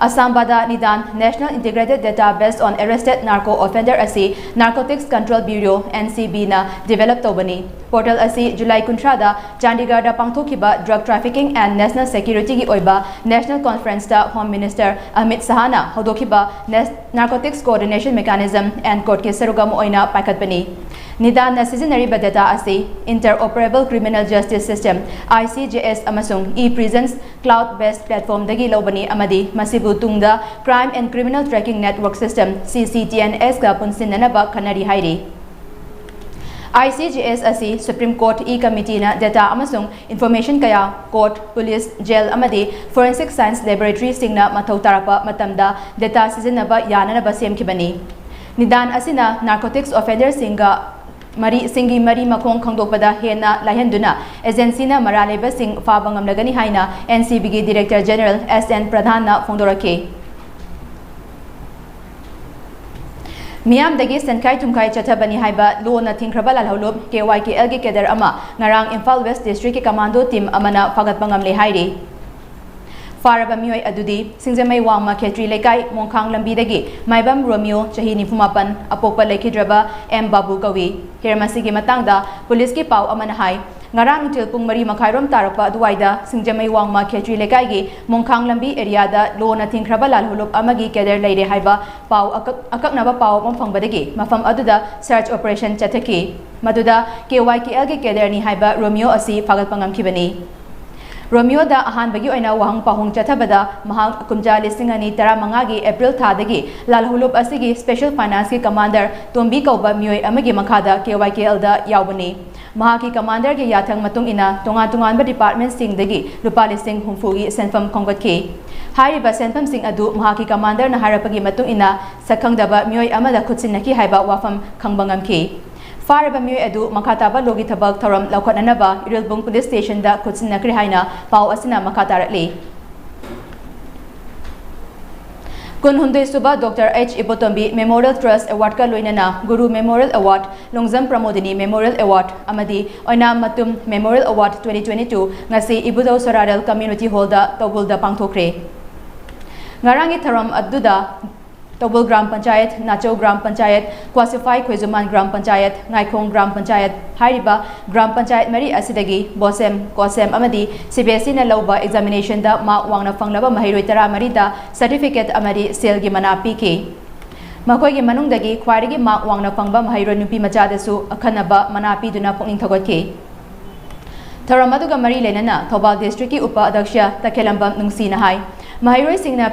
ꯑꯁꯥꯝꯕꯥꯗ ꯅꯤꯗꯥꯟ, National Integrated Data Based on Arrested Narco Offender ꯑꯁꯤ Narcotics Control Bureau, NCB ꯅ develop ꯇꯧꯕꯅꯤ꯫ ꯄꯣꯔꯇꯦꯜ ꯑꯁꯤ ꯖꯨꯂꯥꯏ ꯀꯨꯟꯊ꯭ꯔꯥꯗ ꯆꯥꯟꯗꯤꯒꯔꯗ ꯄꯥꯡꯊꯣꯛꯈꯤꯕ Drug Trafficking and National Security ꯒꯤ ꯑꯣꯏꯕ National Conference ꯇ Home Minister Amit ꯁꯍꯥꯅ ꯍꯧꯗꯣꯛꯈꯤꯕ Nas-, Narcotics Coordination Mechanism and Code ꯀꯤ ꯁꯔꯨꯛ ꯑꯃ ꯑꯣꯏꯅ ꯄꯥꯏꯈꯠꯄꯅꯤ꯫ ꯅꯤꯗꯥꯟꯅ ꯁꯤꯖꯤꯟꯅꯔꯤꯕ ꯗꯦꯇꯥ ꯑꯁꯤ Interoperable Criminal Justice System, ICJS, ꯑꯃꯁꯨꯡ E-Prisons Cloud Based Platform ꯗꯒꯤ ꯂꯧꯕꯅꯤ ꯑꯃꯗꯤ ꯃꯁꯤꯕꯨ ꯇꯨꯡꯗ Crime and Criminal Tracking Network System, CCTNS ꯀ ꯄꯨꯟꯁꯤꯟꯅꯅꯕ ꯈꯟꯅꯔꯤ ꯍꯥꯏꯔꯤ꯫ ICJS ꯑꯁꯤ Supreme Court E Committee ꯅ data ꯑꯃꯁꯨꯡ information ꯀꯌꯥ court, police, jail ꯑꯃꯗꯤ forensic science laboratory ꯁꯤꯡꯅ ꯃꯊꯧ ꯇꯥꯔꯛꯄ ꯃꯇꯝꯗ data ꯁꯤꯖꯤꯟꯅꯕ ꯌꯥꯅꯅꯕ ꯁꯦꯝꯈꯤꯕꯅꯤ꯫ ꯅꯤꯗꯥꯟ ꯑꯁꯤꯅ narcotics offender ꯁꯤꯡꯒ ꯃꯔꯤ, ꯁꯤꯡꯒꯤ ꯃꯔꯤ ꯃꯈꯣꯡ ꯈꯪꯗꯣꯛꯄꯗ ꯍꯦꯟꯅ ꯂꯥꯏꯍꯟꯗꯨꯅ agency ꯅ ꯃꯔꯥꯜ ꯂꯩꯕꯁꯤꯡ ꯐꯥꯕ ꯉꯝꯂꯒꯅꯤ ꯍꯥꯏꯅ NCB ꯒꯤ Director General S N ꯄ꯭ꯔꯙꯥꯟꯅ ꯐꯣꯡꯗꯣꯔꯛꯈꯤ꯫ ꯃꯤꯌꯥꯝꯗꯒꯤ ꯁꯦꯟꯈꯥꯏ ꯊꯨꯝꯈꯥꯏ ꯆꯠꯊꯕꯅꯤ ꯍꯥꯏꯕ ꯂꯣꯅ ꯊꯤꯡꯈ꯭ꯔꯕ ꯂꯥꯜꯍꯧꯂꯨꯞ KYKL ꯒꯤ cadre ꯑꯃ ꯉꯔꯥꯡ ꯏꯝꯐꯥꯜ West District ꯀꯤ commando team ꯑꯃꯅ ꯐꯥꯒꯠꯄ ꯉꯝꯂꯦ ꯍꯥꯏꯔꯤ꯫ ꯐꯥꯔꯕ ꯃꯤꯑꯣꯏ ꯑꯗꯨꯗꯤ ꯁꯤꯡꯖꯃꯩ ꯋꯥꯡꯃ ꯈꯦꯇ꯭ꯔꯤ ꯂꯩꯀꯥꯏ ꯃꯣꯡꯈꯥꯡ ꯂꯝꯕꯤꯗꯒꯤ ꯃꯥꯏꯕꯝ ꯔꯣꯃꯤꯌꯣ, ꯆꯍꯤ ꯅꯤꯐꯨ ꯃꯥꯄꯟ, ꯑꯄꯣꯛꯄ ꯂꯩꯈꯤꯗ꯭ꯔꯕ ꯑꯦꯝ ꯕꯥꯕꯨ ꯀꯧꯏ꯫ ꯍꯤꯔꯝ ꯑꯁꯤꯒꯤ ꯃꯇꯥꯡꯗ ꯄꯨꯂꯤꯁꯀꯤ ꯄꯥꯎ ꯑꯃꯅ ꯍꯥꯏ, ꯉꯔꯥꯡ ꯅꯨꯡꯊꯤꯜ ꯄꯨꯡ ꯃꯔꯤ ꯃꯈꯥꯏꯔꯣꯝ ꯇꯥꯔꯛꯄ ꯑꯗꯨꯋꯥꯏꯗ ꯁꯤꯡꯖꯃꯩ ꯋꯥꯡꯃ ꯈꯦꯇ꯭ꯔꯤ ꯂꯩꯀꯥꯏꯒꯤ ꯃꯣꯡꯈꯥꯡ ꯂꯝꯕꯤ area ꯗ ꯂꯣꯅ ꯊꯤꯡꯈ꯭ꯔꯕ ꯂꯥꯜꯍꯧꯂꯨꯞ ꯑꯃꯒꯤ cadre ꯂꯩꯔꯦ ꯍꯥꯏꯕ ꯄꯥꯎ ꯑꯀꯛ-, ꯑꯀꯛꯅꯕ ꯄꯥꯎ ꯑꯃ ꯐꯪꯕꯗꯒꯤ ꯃꯐꯝ ꯑꯗꯨꯗ search operation ꯆꯠꯊꯈꯤ꯫ ꯃꯗꯨꯗ KYKL ꯒꯤ cadre ꯅꯤ ꯍꯥꯏꯕ ꯔꯣꯃꯤꯌꯣ ꯑꯁꯤ ꯐꯥꯒꯠꯄ ꯉꯝꯈꯤꯕꯅꯤ꯫ ꯔꯣꯃꯤꯌꯣꯗ ꯑꯍꯥꯟꯕꯒꯤ ꯑꯣꯏꯅ ꯋꯥꯍꯪ ꯄꯥꯎꯍꯪ ꯆꯠꯊꯕꯗ ꯃꯍꯥꯛ ꯀꯨꯝꯖꯥ ꯂꯤꯁꯤꯡ ꯑꯅꯤ ꯇꯔꯥꯃꯉꯥꯒꯤ April ꯊꯥꯗꯒꯤ ꯂꯥꯜꯍꯧꯂꯨꯞ ꯑꯁꯤꯒꯤ Special Finance ꯀꯤ commander ꯇꯣꯝꯕꯤ ꯀꯧꯕ ꯃꯤꯑꯣꯏ ꯑꯃꯒꯤ ꯃꯈꯥꯗ KYKL ꯗ ꯌꯥꯎꯕꯅꯤ꯫ ꯃꯍꯥꯛꯀꯤ commander ꯒꯤ ꯌꯥꯊꯪ ꯃꯇꯨꯡ ꯏꯟꯅ ꯇꯣꯉꯥꯟ ꯇꯣꯉꯥꯟꯕ department ꯁꯤꯡꯗꯒꯤ ꯂꯨꯄꯥ ꯂꯤꯁꯤꯡ ꯍꯨꯝꯐꯨꯒꯤ ꯁꯦꯟꯐꯝ ꯈꯣꯝꯒꯠꯈꯤ꯫ ꯍꯥꯏꯔꯤꯕ ꯁꯦꯟꯐꯝꯁꯤꯡ ꯑꯗꯨ ꯃꯍꯥꯛꯀꯤ commander ꯅ ꯍꯥꯏꯔꯛꯄꯒꯤ ꯃꯇꯨꯡ ꯏꯟꯅ ꯁꯛꯈꯪꯗꯕ ꯃꯤꯑꯣꯏ ꯑꯃꯗ ꯈꯨꯠꯁꯤꯟꯅꯈꯤ ꯍꯥꯏꯕ ꯋꯥꯐꯝ ꯈꯪꯕ ꯉꯝꯈꯤ꯫ ꯐꯥꯔꯕ ꯃꯤꯑꯣꯏ ꯑꯗꯨ ꯃꯈꯥ ꯇꯥꯕ ꯂꯣꯒꯤ ꯊꯕꯛ ꯊꯧꯔꯝ ꯂꯧꯈꯠꯅꯅꯕ ꯏꯔꯤꯜꯕꯨꯡ police station ꯗ ꯈꯨꯠꯁꯤꯟꯅꯈ꯭ꯔꯦ ꯍꯥꯏꯅ ꯄꯥꯎ ꯑꯁꯤꯅ ꯃꯈꯥ ꯇꯥꯔꯛꯂꯤ꯫ ꯀꯨꯟꯍꯨꯝꯗꯣꯏ ꯁꯨꯕ ꯗꯣꯛꯇꯔ ꯑꯩꯆ ꯏꯕꯣꯇꯣꯝꯕꯤ ꯃꯦꯃꯣꯔꯤꯌꯦꯜ ꯇ꯭ꯔꯁ ꯑꯦꯋꯥꯔꯗꯀ ꯂꯣꯏꯅꯅ ꯒꯨꯔꯨ memorial award, Longjam Pramodini memorial award ꯑꯃꯗꯤ ꯑꯣꯏꯅꯥꯝ ꯃꯇꯨꯝ memorial award twenty twenty two ꯉꯁꯤ ꯏꯕꯨꯙꯧ ꯁꯣꯔꯥꯔꯦꯜ ꯀꯝꯃ꯭ꯌꯨꯅꯤꯇꯤ ꯍꯣꯜꯗ ꯇꯧꯕꯨꯜꯗ ꯄꯥꯡꯊꯣꯛꯈ꯭ꯔꯦ꯫ ꯉꯔꯥꯡꯒꯤ ꯊꯧꯔꯝ ꯑꯗꯨꯗ ꯇꯧꯕꯨꯜ ꯒ꯭ꯔꯥꯝ ꯄꯟꯆꯥꯌꯠ, ꯅꯥꯆꯧ ꯒ꯭ꯔꯥꯝ ꯄꯟꯆꯥꯌꯠ, ꯀ꯭ꯋꯥꯁꯤꯐꯥꯏ ꯈꯣꯏꯖꯨꯃꯥꯟ ꯒ꯭ꯔꯥꯝ ꯄꯟꯆꯥꯌꯠ, ꯉꯥꯏꯈꯣꯡ ꯒ꯭ꯔꯥꯝ ꯄꯟꯆꯥꯌꯠ ꯍꯥꯏꯔꯤꯕ ꯒ꯭ꯔꯥꯝ ꯄꯟꯆꯥꯌꯠ ꯃꯔꯤ ꯑꯁꯤꯗꯒꯤ ꯕꯣꯁꯦꯝ, ꯀꯣꯁꯦꯝ ꯑꯃꯗꯤ ꯁꯤ ꯕꯤ ꯑꯦꯁ ꯏꯅ ꯂꯧꯕ ꯑꯦꯛꯖꯥꯃꯤꯅꯦꯁꯟꯗ ꯃꯥꯔꯛ ꯋꯥꯡꯅ ꯐꯪꯂꯕ ꯃꯍꯩꯔꯣꯏ ꯇꯔꯥꯃꯔꯤꯗ ꯁꯔꯇꯤꯐꯤꯀꯦꯠ ꯑꯃꯗꯤ ꯁꯦꯜꯒꯤ ꯃꯅꯥ ꯄꯤꯈꯤ꯫ ꯃꯈꯣꯏꯒꯤ ꯃꯅꯨꯡꯗꯒꯤ ꯈ꯭ꯋꯥꯏꯗꯒꯤ ꯃꯥꯔꯛ ꯋꯥꯡꯅ ꯐꯪꯕ ꯃꯍꯩꯔꯣꯏ ꯅꯨꯄꯤ ꯃꯆꯥꯗꯁꯨ ꯑꯈꯟꯅꯕ ꯃꯅꯥ ꯄꯤꯗꯨꯅ ꯄꯨꯛꯅꯤꯡ ꯊꯧꯒꯠꯈꯤ꯫ ꯊꯧꯔꯝ ꯑꯗꯨꯒ ꯃꯔꯤ ꯂꯩꯅꯅ ꯊꯧꯕꯥꯜ ꯗꯤꯁꯇ꯭ꯔꯤꯛꯀꯤ ꯎꯄ ꯑꯗ꯭ꯌꯛꯁ ꯇꯈꯦꯂꯝꯕꯝ ꯅꯨꯡꯁꯤꯅ ꯍꯥꯏ, ꯃꯍꯩꯔꯣꯏꯁꯤꯡꯅ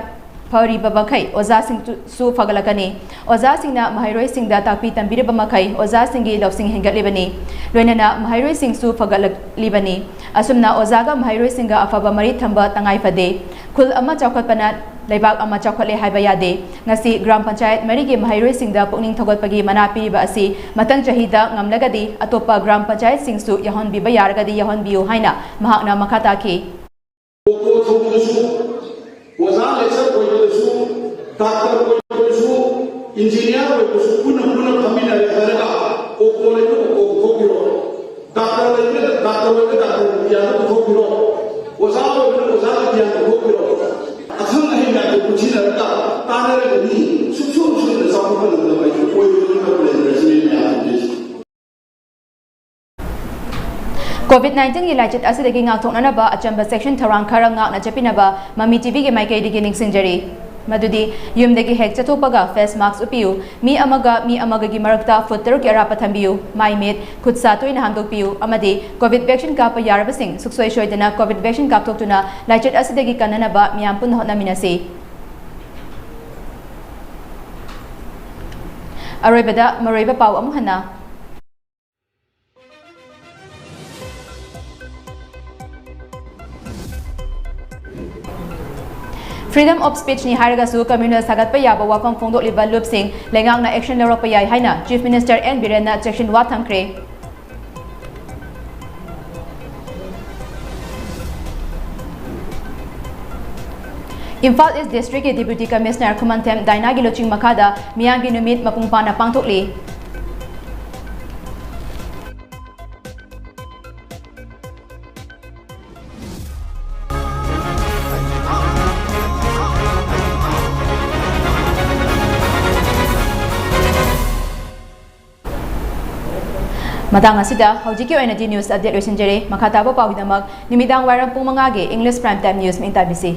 ꯐꯔꯤꯕ ꯃꯈꯩ ꯑꯣꯖꯥꯁꯤꯡꯁꯨ ꯐꯒꯠꯂꯛꯀꯅꯤ꯫ ꯑꯣꯖꯥꯁꯤꯡꯅ ꯃꯍꯩꯔꯣꯏꯁꯤꯡꯗ ꯇꯥꯛꯄꯤ ꯇꯝꯕꯤꯔꯤꯕ ꯃꯈꯩ ꯑꯣꯖꯥꯁꯤꯡꯒꯤ ꯂꯧꯁꯤꯡ ꯍꯦꯟꯒꯠꯂꯤꯕꯅꯤ, ꯂꯣꯏꯅꯅ ꯃꯍꯩꯔꯣꯏꯁꯤꯡꯁꯨ ꯐꯒꯠꯂꯛꯂꯤꯕꯅꯤ꯫ ꯑꯁꯨꯝꯅ ꯑꯣꯖꯥꯒ ꯃꯍꯩꯔꯣꯏꯁꯤꯡꯒ ꯑꯐꯕ ꯃꯔꯤ ꯊꯝꯕ ꯇꯉꯥꯏ ꯐꯗꯦ꯫ ꯈꯨꯜ ꯑꯃ ꯆꯥꯎꯈꯠꯄꯅ ꯂꯩꯕꯥꯛ ꯑꯃ ꯆꯥꯎꯈꯠꯂꯦ ꯍꯥꯏꯕ ꯌꯥꯗꯦ꯫ ꯉꯁꯤ ꯒ꯭ꯔꯥꯝ ꯄꯟꯆꯥꯌꯠ ꯃꯔꯤꯒꯤ ꯃꯍꯩꯔꯣꯏꯁꯤꯡꯗ ꯄꯨꯛꯅꯤꯡ ꯊꯧꯒꯠꯄꯒꯤ ꯃꯅꯥ ꯄꯤꯔꯤꯕ ꯑꯁꯤ ꯃꯊꯪ ꯆꯍꯤꯗ ꯉꯝꯂꯒꯗꯤ ꯑꯇꯣꯞꯄ ꯒ꯭ꯔꯥꯝ ꯄꯟꯆꯥꯌꯠꯁꯤꯡꯁꯨ ꯌꯥꯎꯍꯟꯕꯤꯕ ꯌꯥꯔꯒꯗꯤ ꯌꯥꯎꯍꯟꯕꯤꯌꯨ ꯍꯥꯏꯅ ꯃꯍꯥꯛꯅ ꯃꯈꯥ ꯇꯥꯈꯤ꯫ ꯑꯣꯇꯣ ꯊꯧꯕꯗꯁꯨ, ꯑꯣꯖꯥ ꯂꯦꯛꯆꯔ ꯑꯣꯏꯕꯗꯁꯨ, ꯗꯥꯛꯇꯔ ꯑꯣꯏꯕꯗꯁꯨ, ꯏꯟꯖꯤꯅꯤꯌꯥꯔ ꯑꯣꯏꯕꯗꯁꯨ ꯄꯨꯟꯅ ꯄꯨꯟꯅ ꯐꯝꯃꯤꯟꯅꯔꯦ ꯍꯥꯏꯔꯒ ꯑꯣꯇꯣ ꯂꯩꯕꯅ ꯑꯣꯇꯣ ꯄꯨꯊꯣꯛꯄꯤꯔꯣ, ꯗꯥꯛꯇꯔ ꯂꯩꯕꯅ ꯗꯥꯛꯇꯔ ꯑꯣꯏꯕꯅ ꯗꯥꯛꯇꯔ ꯒ꯭ꯌꯥꯟꯗꯨ ꯄꯨꯊꯣꯛꯄꯤꯔꯣ, ꯑꯣꯖꯥ ꯑꯣꯏꯕꯅ ꯑꯣꯖꯥꯒꯤ ꯒ꯭ꯌꯥꯟ ꯄꯨꯊꯣꯛꯄꯤꯔꯣ꯫ ꯑꯈꯪ ꯑꯍꯩ ꯃꯌꯥꯝꯗꯨ ꯄꯨꯟꯁꯤꯟꯅꯔꯒ ꯇꯥꯟꯅꯔꯒꯗꯤ ꯁꯨꯡꯁꯣꯏ ꯁꯣꯏꯗꯅ ꯆꯥꯎꯈꯠꯄ ꯉꯝꯒꯗꯕ ꯑꯣꯏꯒꯅꯤ ꯍꯥꯏꯕ ꯂꯩꯔꯦ꯫ ꯁꯤꯅꯤ ꯑꯩꯅ ꯍꯥꯏꯖꯅꯤꯡꯉꯤꯁꯦ꯫ ꯀꯣꯚꯤꯗ ꯅꯥꯏꯟꯇꯤꯟꯒꯤ ꯂꯥꯏꯆꯠ ꯑꯁꯤꯗꯒꯤ ꯉꯥꯛꯊꯣꯛꯅꯅꯕ ꯑꯆꯝꯕ ꯆꯦꯛꯁꯤꯟ ꯊꯧꯔꯥꯡ ꯈꯔ ꯉꯥꯛꯅ ꯆꯠꯄꯤꯅꯕ ꯃꯃꯤ ꯇꯤꯚꯤꯒꯤ ꯃꯥꯏꯀꯩꯗꯒꯤ ꯅꯤꯡꯁꯤꯡꯖꯔꯤ꯫ ꯃꯗꯨꯗꯤ ꯌꯨꯝꯗꯒꯤ ꯍꯦꯛ ꯆꯠꯊꯣꯛꯄꯒ ꯐꯦꯁ ꯃꯥꯛꯁ ꯎꯞꯄꯤꯌꯨ, ꯃꯤ ꯑꯃꯒ ꯃꯤ ꯑꯃꯒꯒꯤ ꯃꯔꯛꯇ ꯐꯨꯠ ꯇꯔꯨꯛꯀꯤ ꯑꯔꯥꯞꯄ ꯊꯝꯕꯤꯌꯨ, ꯃꯥꯏ ꯃꯤꯠ, ꯈꯨꯠ ꯁꯥ ꯇꯣꯏꯅ ꯍꯥꯝꯗꯣꯛꯄꯤꯌꯨ ꯑꯃꯗꯤ ꯀꯣꯚꯤꯗ ꯚꯦꯛꯁꯤꯟ ꯀꯥꯞꯄ ꯌꯥꯔꯕꯁꯤꯡ ꯁꯨꯡꯁꯣꯏ ꯁꯣꯏꯗꯅ ꯀꯣꯚꯤꯗ ꯚꯦꯛꯁꯤꯟ ꯀꯥꯞꯊꯣꯛꯇꯨꯅ ꯂꯥꯏꯆꯠ ꯑꯁꯤꯗꯒꯤ ꯀꯟꯅꯅꯕ ꯃꯤꯌꯥꯝ ꯄꯨꯟꯅ ꯍꯣꯠꯅꯃꯤꯟꯅꯁꯤ꯫ ꯑꯔꯣꯏꯕꯗ ꯃꯔꯨꯑꯣꯏꯕ ꯄꯥꯎ ꯑꯃꯨꯛ ꯍꯟꯅ꯫ Freedom of speech ꯅꯤ ꯍꯥꯏꯔꯒꯁꯨ communal ꯁꯥꯒꯠꯄ ꯌꯥꯕ ꯋꯥꯐꯝ ꯐꯣꯡꯗꯣꯛꯂꯤꯕ ꯂꯨꯞꯁꯤꯡ ꯂꯩꯉꯥꯛꯅ action ꯂꯧꯔꯛꯄ ꯌꯥꯏ ꯍꯥꯏꯅ Chief Minister ꯑꯦꯟ ꯕꯤꯔꯦꯟꯅ ꯆꯦꯛꯁꯤꯟ ꯋꯥ ꯊꯝꯈ꯭ꯔꯦ꯫ ꯏꯝꯐꯥꯜ ꯏꯁ ꯗꯤꯁꯇ꯭ꯔꯤꯛꯀꯤ ꯗꯤꯄ꯭ꯌꯨꯇꯤ ꯀꯃꯤꯁꯅꯔ ꯈꯨꯃꯟꯊꯦꯝ ꯗꯥꯏꯅꯥꯒꯤ ꯂꯨꯆꯤꯡ ꯃꯈꯥꯗ ꯃꯤꯌꯥꯝꯒꯤ ꯅꯨꯃꯤꯠ ꯃꯄꯨꯡ ꯐꯥꯅ ꯄꯥꯡꯊꯣꯛꯂꯤ꯫ ꯃꯇꯥꯡ ꯑꯁꯤꯗ ꯍꯧꯖꯤꯛꯀꯤ ꯑꯣꯏꯅꯗꯤ news update ꯂꯣꯏꯁꯤꯟꯖꯔꯦ꯫ ꯃꯈꯥ ꯇꯥꯕ ꯄꯥꯎꯒꯤꯗꯃꯛ ꯅꯨꯃꯤꯗꯥꯡ ꯋꯥꯏꯔꯝ ꯄꯨꯡ ꯃꯉꯥꯒꯤ English Prime Time News ꯃꯤꯠꯌꯦꯡ ꯇꯥꯕꯤꯁꯤ꯫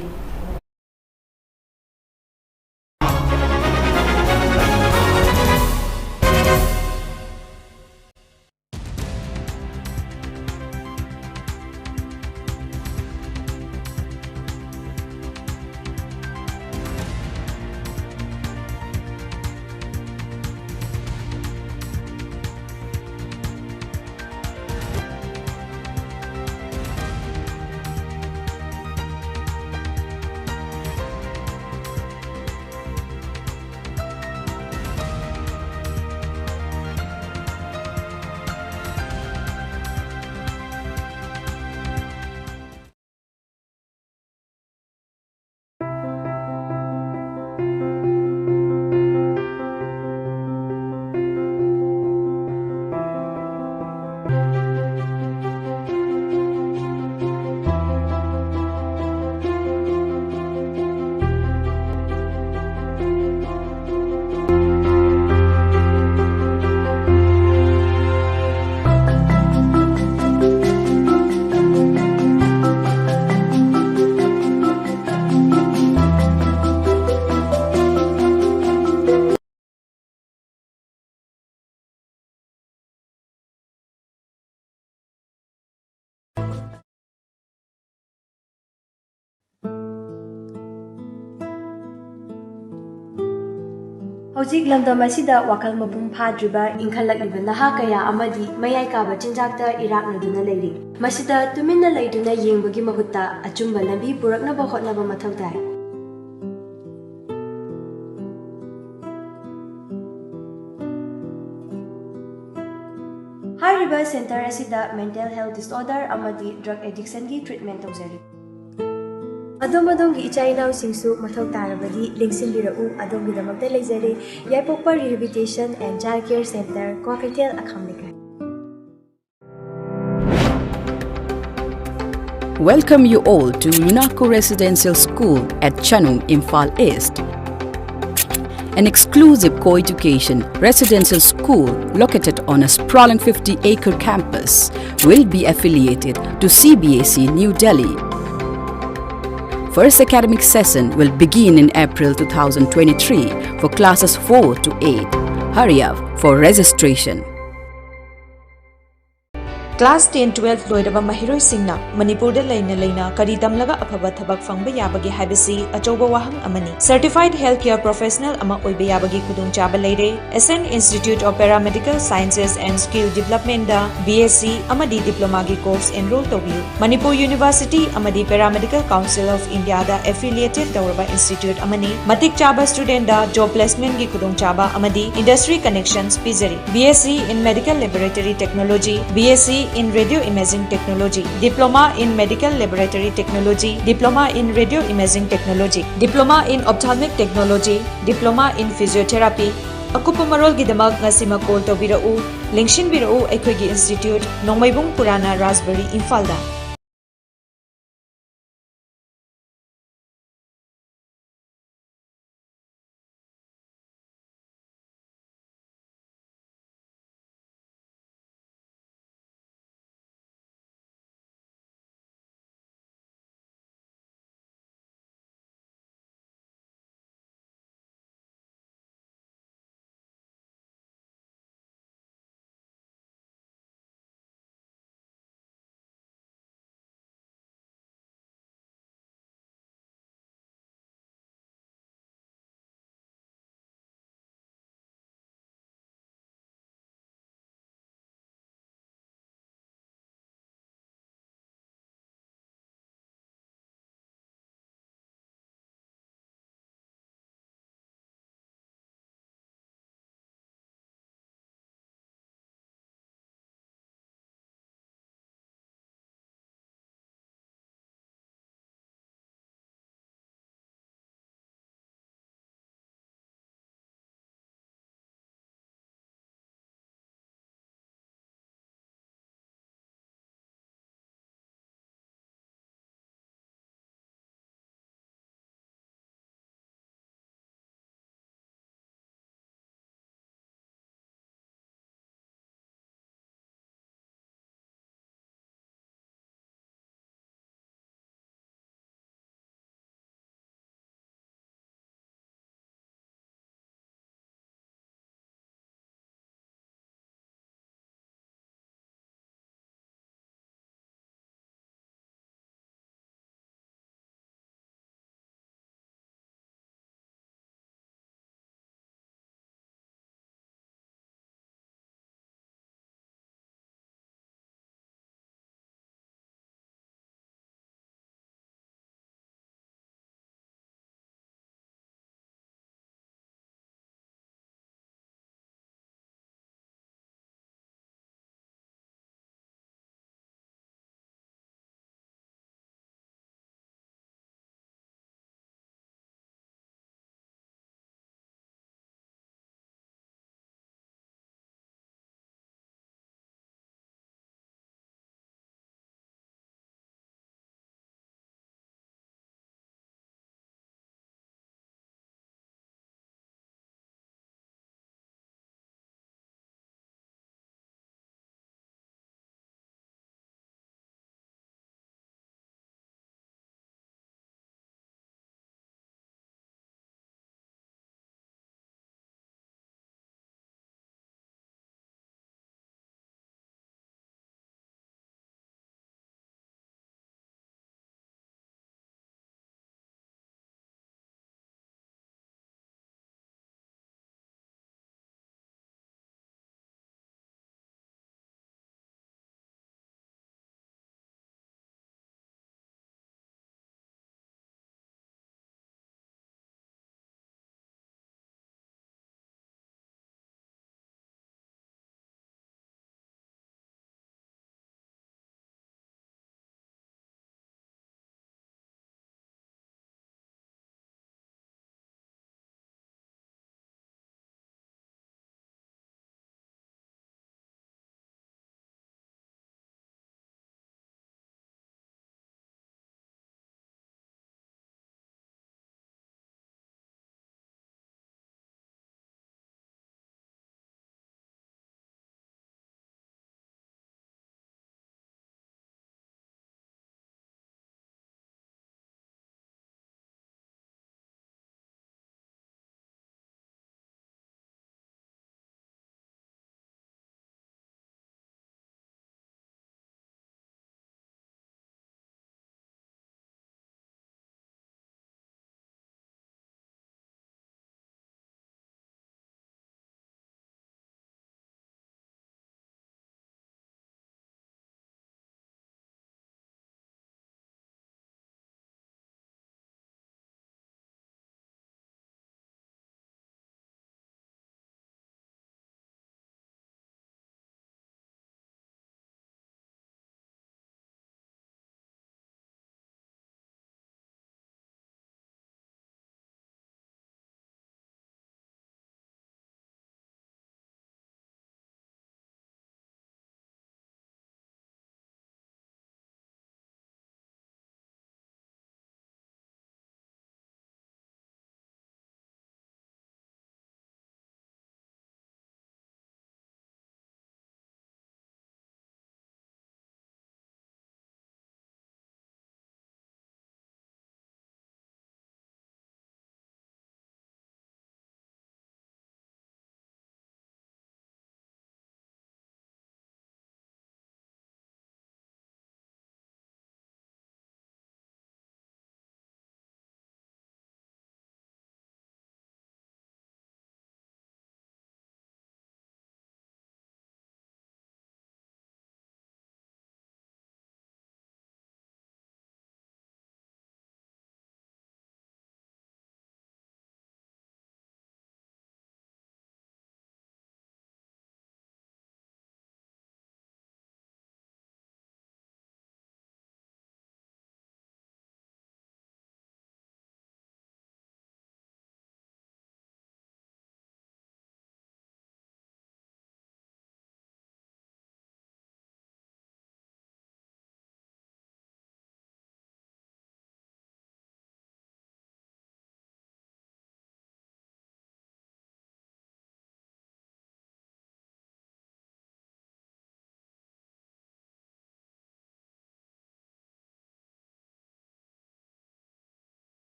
ꯍꯧꯖꯤꯛ ꯂꯝꯗꯝ ꯑꯁꯤꯗ ꯋꯥꯈꯜ ꯃꯄꯨꯡ ꯐꯥꯗ꯭ꯔꯤꯕ ꯏꯟꯈꯠꯂꯛꯂꯤꯕ ꯅꯍꯥ ꯀꯌꯥ ꯑꯃꯗꯤ ꯃꯌꯥꯏ ꯀꯥꯕ ꯆꯤꯟꯖꯥꯛꯇ ꯏꯔꯥꯛꯅꯗꯨꯅ ꯂꯩꯔꯤ꯫ ꯃꯁꯤꯗ ꯇꯨꯃꯤꯟꯅ ꯂꯩꯗꯨꯅ ꯌꯦꯡꯕꯒꯤ ꯃꯍꯨꯠꯇ ꯑꯆꯨꯝꯕ ꯂꯝꯕꯤ ꯄꯨꯔꯛꯅꯕ ꯍꯣꯠꯅꯕ ꯃꯊꯧ ꯇꯥꯏ꯫ ꯍꯥꯏꯔꯤꯕ center ꯑꯁꯤꯗ mental health disorder ꯑꯃꯗꯤ drug addiction ꯒꯤ treatment ꯇꯧꯖꯔꯤ꯫ ꯑꯗꯣꯝ ꯑꯗꯣꯝꯒꯤ ꯏꯆꯥ ꯏꯅꯥꯎꯁꯤꯡꯁꯨ ꯃꯊꯧ ꯇꯥꯔꯕꯗꯤ ꯂꯦꯡꯁꯤꯟꯕꯤꯔꯛꯎ꯫ ꯑꯗꯣꯝꯒꯤꯗꯃꯛꯇ ꯂꯩꯖꯔꯦ ꯌꯥꯏꯄꯣꯛꯄ Rehabilitation and Child Care Center, Kwakeithel, ꯑꯈꯥꯝ ꯂꯩꯀꯥꯏ꯫ Welcome you all to Minako Residential School at Chanung, Imphal East. An exclusive co-education residential school located on a sprawling fifty-acre campus will be affiliated to C B S E New Delhi. First academic session will begin in April two thousand twenty-three for classes four to eight. Hurry up for registration. Class ten, twelve ꯂꯣꯏꯔꯕ ꯃꯍꯩꯔꯣꯏꯁꯤꯡꯅ ꯃꯅꯤꯄꯨꯔꯗ ꯂꯩꯅ ꯂꯩꯅ ꯀꯔꯤ ꯇꯝꯂꯒ ꯑꯐꯕ ꯊꯕꯛ ꯐꯪꯕ ꯌꯥꯕꯒꯦ ꯍꯥꯏꯕꯁꯤ ꯑꯆꯧꯕ ꯋꯥꯍꯪ ꯑꯃꯅꯤ꯫ Certified healthcare professional ꯑꯃ ꯑꯣꯏꯕ ꯌꯥꯕꯒꯤ ꯈꯨꯗꯣꯡꯆꯥꯕ ꯂꯩꯔꯦ꯫ Ascent Institute of Paramedical Sciences and Skill Developmentꯗ B S C ꯑꯃꯗꯤ Diplomaꯒꯤ course enroll ꯇꯧꯕꯤꯌꯨ꯫ ꯃꯅꯤꯄꯨꯔ University ꯑꯃꯗꯤ Paramedical Council of Indiaꯗ affiliated ꯇꯧꯔꯕ institute ꯑꯃꯅꯤ꯫ ꯃꯇꯤꯛ ꯆꯥꯕ studentꯗ job placementꯒꯤ ꯈꯨꯗꯣꯡꯆꯥꯕ ꯑꯃꯗꯤ industry connections ꯄꯤꯖꯔꯤ꯫ B S C in Medical Laboratory Technology, B S C in Radio Imaging Technology, Diploma in Medical Laboratory Technology, Diploma in Radio Imaging Technology, Diploma in Ophthalmic Technology, Diploma in Physiotherapy꯫ ꯑꯀꯨꯞꯄ ꯃꯔꯣꯜꯒꯤꯗꯃꯛ ꯉꯁꯤꯃꯛ call ꯇꯧꯕꯤꯔꯛꯎ꯫ ꯂꯦꯡꯁꯤꯟꯕꯤꯔꯛꯎ ꯑꯩꯈꯣꯏꯒꯤ institute, ꯅꯣꯡꯃꯩꯕꯨꯡ ꯄꯨꯔꯥꯅ ꯔꯥꯖꯕꯔꯤ, ꯏꯝꯐꯥꯜꯗ꯫